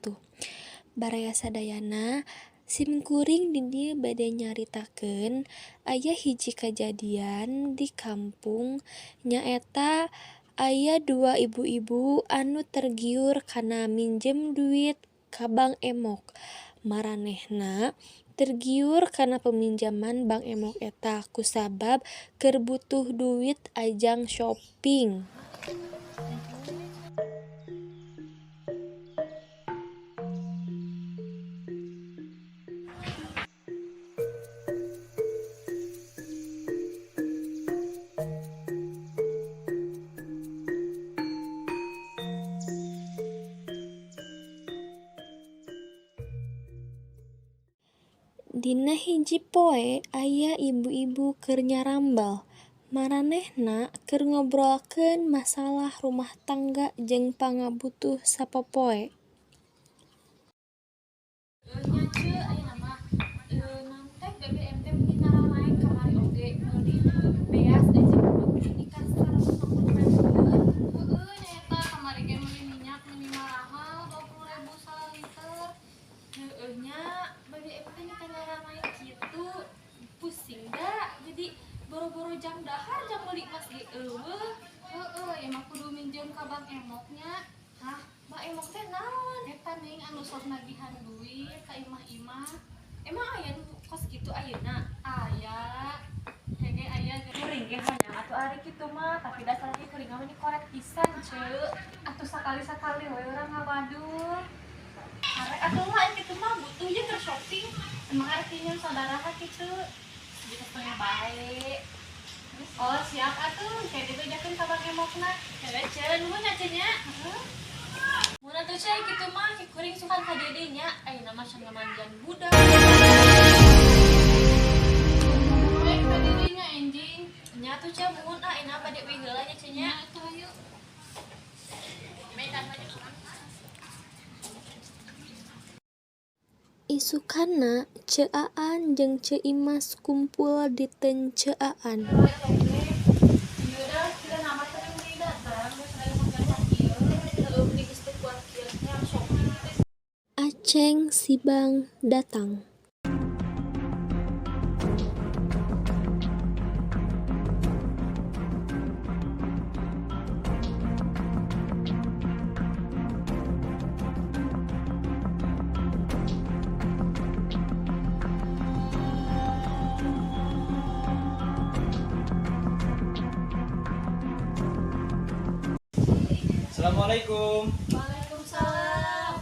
wabarakatuh. Baraya sadayana, sim kuring di dieu bade nyaritakeun aya hiji kajadian di kampung nyaeta aya dua ibu-ibu anu tergiur kana minjem duit ka Bank Emok. Maranehna tergiur kana peminjaman Bank Emok eta kusabab keur butuh duit ajang shopping. Dina hiji poe aya ibu-ibu keur nyarambel. Maranehna keur ngobrolkeun masalah rumah tangga jeung pangabutuh sapopoe. Nya ce ayeuna mah naon teh BBM teh meni naranaek kamari oge meuli beas jeung meuli ka 150.000. Heeh, nya eta kamari ge meuli minyak meni marahal 20.000 saliter. Heeh nya BBM teh nya naranaek kitu pusing da jadi boro-boro jang dahar jang meuli emas ge eueuh. Heeh, ieu mah kudu minjem ka Bank Emok nya. Hah, Bank Emok teh naon? Eta ning anu sok nagihan duit ka imah-imah. Emang aya nu kos kitu ayeuna? Aya. Hege aya ge. Kuring ge hayang atuh ari kitu mah, tapi dasar ge kuring mah korek pisan, Ceu. Atuh sakali-sakali we urang ngawadul. Arek atuh lah kitu mah butuh ye keur shopping. Emang arek pinjem sabaraha kitu? Sejuta setengah bae. Oh, siap atuh. Kayak dibejakeun ka Bank Emokna. Heeh, Ceu, nuhun nya Ceu nya. Heeh. Mun atuh Ceu kitu mah ki kuring sukan ka dede nya, ayeuna mah can ngamandian budak. Baik ka dirinya enjing. Nya atuh Ceu muhun ah ayeuna bade uih heula nya Ceu nya. Nya atuh hayu. Isukanna Ceu Aan jeung Ceu Imas kumpul di teun Ceu Aan. Aceng si Bang datang. Assalamualaikum. Waalaikumsalam.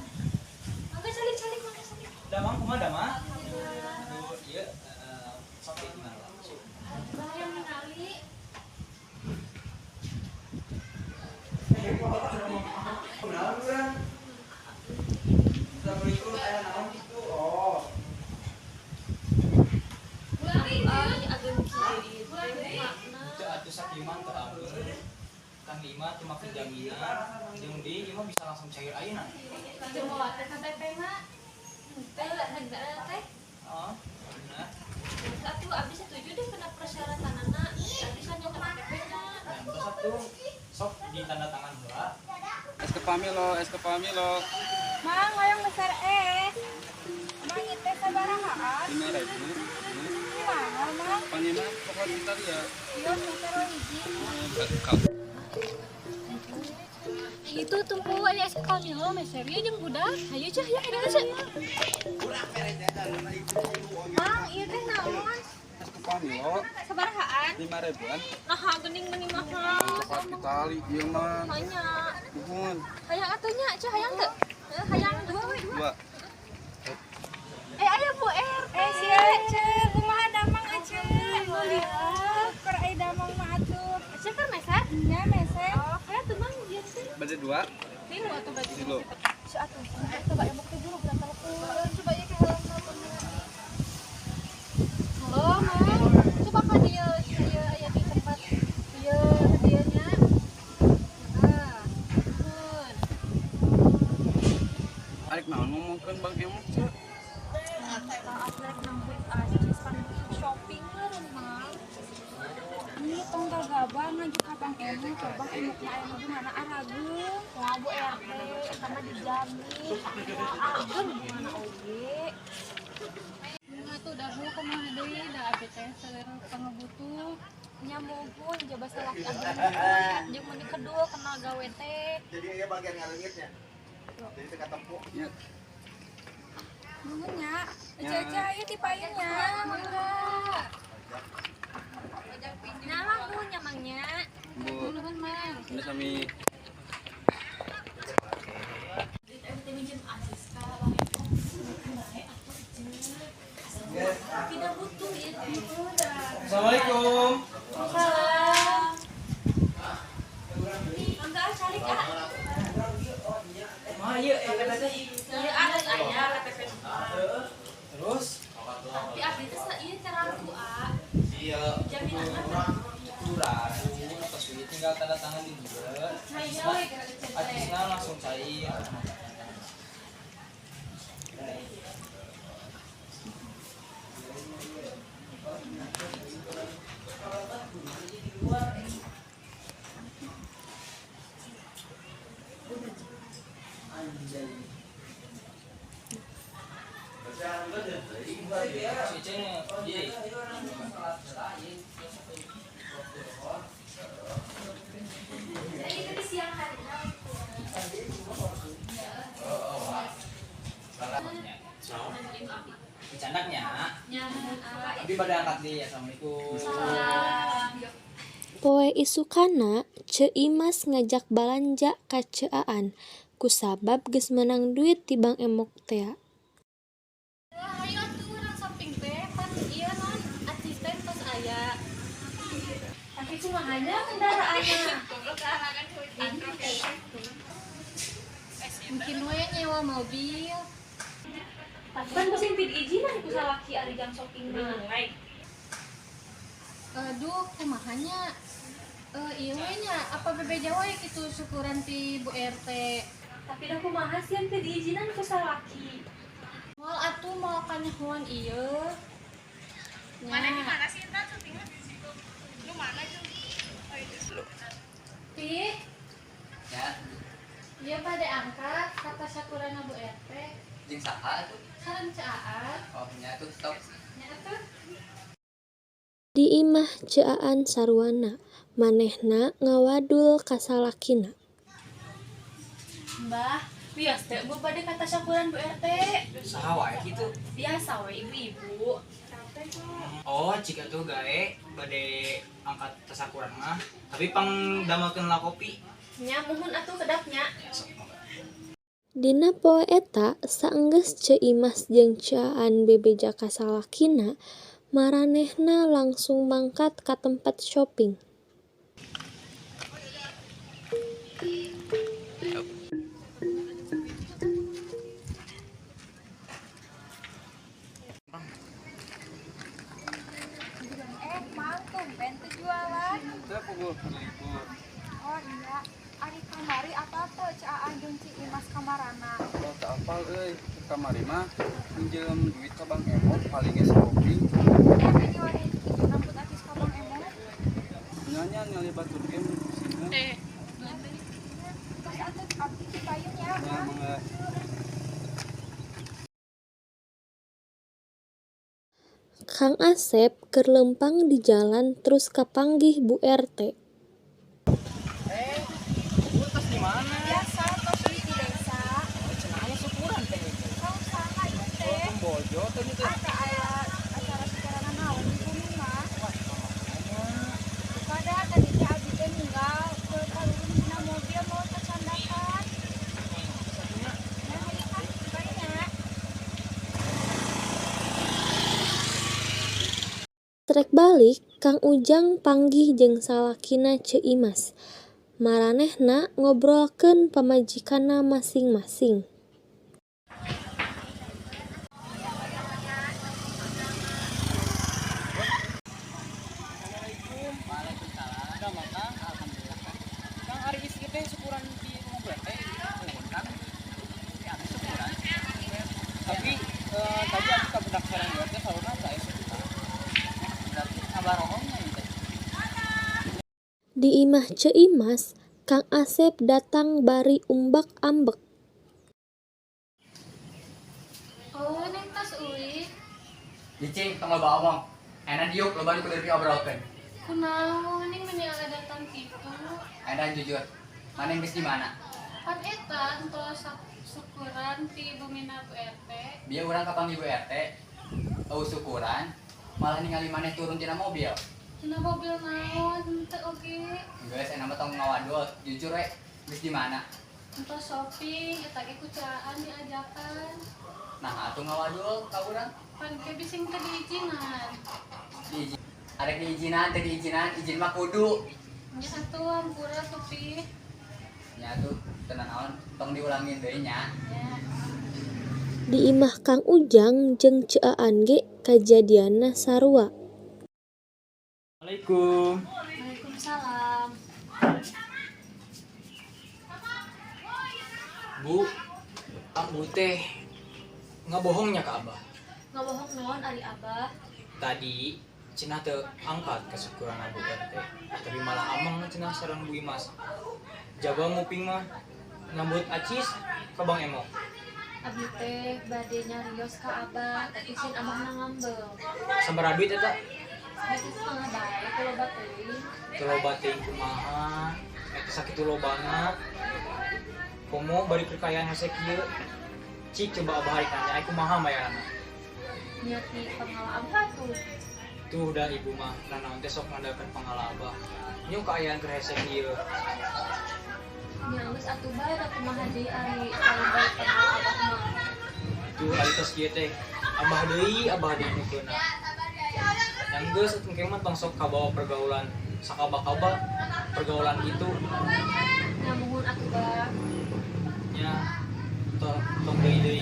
Mangga calik-calik, mangga calik. Damang kumaha damang? Aduh, ieu sok ieu gimana langsung. Hayang ningali. Kunaon urang? Assalamualaikum, aya naon kitu? Oh. Ai ageung kieu teh makna. Teu atuh sakieu teu ageung. Kan lima teu make jaminan, jeung deui ieu mah bisa langsung cair ayeuna. Jeung bawa teh KTP na. Teh henteu teh. Heeh, bener. Atuh abdi setuju deh kena persyaratanana. Abdi sanyo KTP na. Nah, terus atuh sok ditanda tangan heula. Es kepal Milo, es kepal Milo. Mang, hoyong besar es. Mang ieu teh sabarahaan? 5.000. Kumaha, Mang? Panggilna coklat Italia. Ieu meser hiji. Itu tumpu aya es kepal Milo meser ieu jeung budak. Hayu cah ya ka dieu cah. Mang, ieu teh naon? Es kepal Milo Sabarahaan? 5.000-an. Naha geuning meuni mahal. Coklat Itali ieu mah. Hanya Nuhun. hayang atuh nya cah hayang teu? Heuh, hayang dua we dua. Dua. Eh aya Bu RT. Eh, sia, Ceu, kumaha damang Aceu? Alhamdulillah. Keur aya damang mah atuh. Aceu keur meser? Nya meser. Oh, hayang teu mang ieu teh. Bade dua. Tilu atuh baju. Tilu. Ceu atuh, coba emok teh buru geura telepon. Coba ieu ke helm telepon. Halo, Mang. Coba ka dieu, ieu aya di tempat ieu ka dieu nya. Heeh. Nuhun. Arek naon ngomongkeun Bank Emok ceu? Nah, rek nambut acis pan shopping meureun, Mang. Ih, tong gagabah ngajuk ka Bang Emuk, coba Bang Emuk mah aya hubunganna arageung. Moal Bu RT, eta mah dijamin. Moal ageng bungana oge. Bunga tuh dah bu kumaha deui da abi teh seueur pangabutuh. Nya muhun jaba salaki abdi jeung meuni kedul kenal gawe teh. Jadi ya bagian ngalengitnya. Jadi teka tepuk. Ya. Nuhun nya. Ece ayo dipayun nya. Mangga. Nah, mang nuhun nya mang nya. Bu. Nuhun Mang. Ini sami. Abdi teh minjem asis ka Bang Emok. Bae atuh Ece. Tidak butuh ieu teh. Assalamualaikum. Salam. Mangga ah calik ah. Mah ieu KTP teh. Ieu ah geus aya KTP. Terus Tapi abdi teh ieu teh ragu ah. iya Jaminan mah kurang atas duit tinggal tanda tangan di dieu. Saya we geura Ece teh. Acisna langsung cair. Si Ece nih, iya. Jadi itu di siang hari. Bercandaknya. Nya. Tapi pada angkat deh, assalamualaikum. Poe isukana Ceu Imas ngajak balanja ka Ceu Aan kusabab geus meunang duit ti Bang Emok tea. Hayu atuh urang shopping teh pan ieu non acis teh tos aya. Tapi kumaha nya kendaraanna? Mungkin we nyewa mobil. Tapi kan pusing pid izinan ku salaki ari jang shopping mah. Aduh, kumaha nya? Ieu we nya apa bebeja we kitu syukuran ti Bu RT. Tapi dah kumaha sieun teu diizinan ku salaki. Moal atuh moal kanyahoan ieu. Mana di mana sih entar syutingnya? Lu mana Pi, Ya, ieu bade angkat kata syukuranna Bu RT. jeung saha atuh? Sareng Ceu Aan. Oh, nya atuh stop. Nya atuh. Di imah Ceu Aan sarwana, manehna ngawadul ka salakina. Mbah, wios teh bu bade kata syakuran Bu RT. Saha wae kitu. Biasa we ibu-ibu. Oh, jika tuh gae bade angkat tasakuran mah, tapi pang damelkeun lah kopi. Nya muhun atuh kedapnya. Ya, sok mangga. Dina poe eta saenggeus Ceu Imas jeung Ceu Aan bebeja ka salakina, maranehna langsung mangkat ka tempat shopping. Mang tumben teu jualan. Teu puguh libur. Oh iya, ari kamari apa teu Ceu Aan jeung Ci Imas kamarana? Oh, teu apal euy. Kamari mah minjem duit ka Bang Emok paling ge shopping. Tapi diwari kitu nambut acis ka Bang Emok. Nya nyali batur ge sieun. Tos atuh abdi dipayun ya, Nya Mang. mangga. Kang Asep keur leumpang di jalan terus kapanggih Bu RT. Eh, bu tos di mana? Biasa tos di desa. Oh, cenah aya syukuran teh itu. Kau saha ieu Oh, teh? bojo teh itu. Ada aya acara syukuran naon di bumi mah. Wah, makanya. Pada tadi teh abdi teh ninggal ke kalurun dina mobil mau cacandakan. Nah, hayu kan banyak. Rek balik, Kang Ujang panggih jeung salakina Ceu Imas. Maranehna ngobrolkeun pamajikanna masing-masing. Assalamualaikum. Waalaikumsalam. Udah makan? Alhamdulillah. Kang ari istri teh syukuran di rumah Bu RT. Nuhun, Kang. Ya, abis syukuran. Tapi tadi aku kabudak sareng Bu RT saurna teh aya syukuran. Berarti kabarohongnya ieu teh. Di imah Ceu Imas, Kang Asep datang bari umbak-ambek. Oh, neng tos uih. Cicing, tong loba omong. Enak diuk, loba nu kudu diobrolkeun. Kunaon neng meni datang kitu? Enak jujur. Maneh geus di mana? Pan eta entos syukuran ti bumina Bu RT. Bieu urang kapanggih Bu RT. Euweuh syukuran, malah ningali maneh turun tina mobil. Tina mobil naon henteu oge. Geus, enak mah tong ngawadul. Jujur we, geus di mana? Entos shopping eta ge ku Caan diajakan. Nah, atuh ngawadul ka urang. Pan ke bising teu diizinan. Diizin. Arek diizinan, teu diizinan, izin mah kudu. Nya atuh hampura tuh pi. Nya tuh, tenang naon, tong diulangin deui nya. Nya. Di imah Kang Ujang jeung Ceu Aan ge kajadianna sarua. Assalamualaikum. Waalaikumsalam. Bu, Ambu teh ngabohongnya ke Abah. Ngabohong naon ari Abah? Tadi cenah teu angkat ke syukuran Abu RT, tapi malah ameng cenah sareng Bu Imas. Jaba nguping mah ngambut acis ke Bang Emok. Abdi teh bade nyarios ka Abah, tapi sieun Abahna ngambek. Sabaraha duit eta? Duit setengah bae teu loba teuing. Teu loba teuing kumaha? Eta sakitu lobana. Komo bari kekayaan hese kieu. Cik coba Abah harek nanya, ai kumaha mayarana? Nya ti pangala Abah tuh. Tuh udah ibu mah nanaon teh sok ngandalkeun pangala Abah. Nyu kaayaan keur hese kieu. Nya geus atuh bae da kumaha deui ari lain balik pangala Abah mah. Tuh ari tos kieu teh abah deui nu keuna. Yang geus engke mah tong sok kabawa pergaulan sakaba-kaba pergaulan gitu. Nya muhun atuh Bah. Nya tong tong deui deui.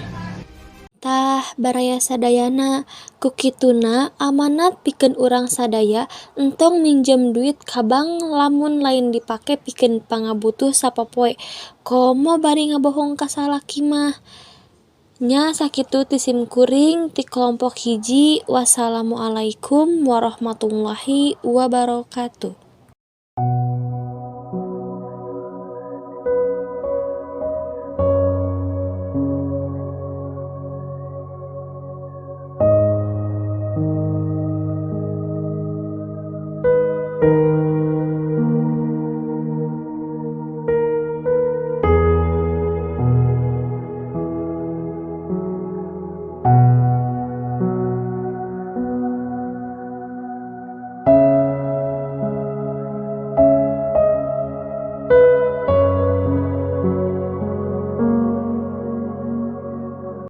Tah, baraya sadayana, ku kituna amanat pikeun urang sadaya entong minjem duit ka bank lamun lain dipake pikeun pangabutuh sapopoe, komo bari ngabohong ka salaki mah. Nya sakitu ti sim kuring ti kelompok 1. Wassalamualaikum warahmatullahi wabarakatuh.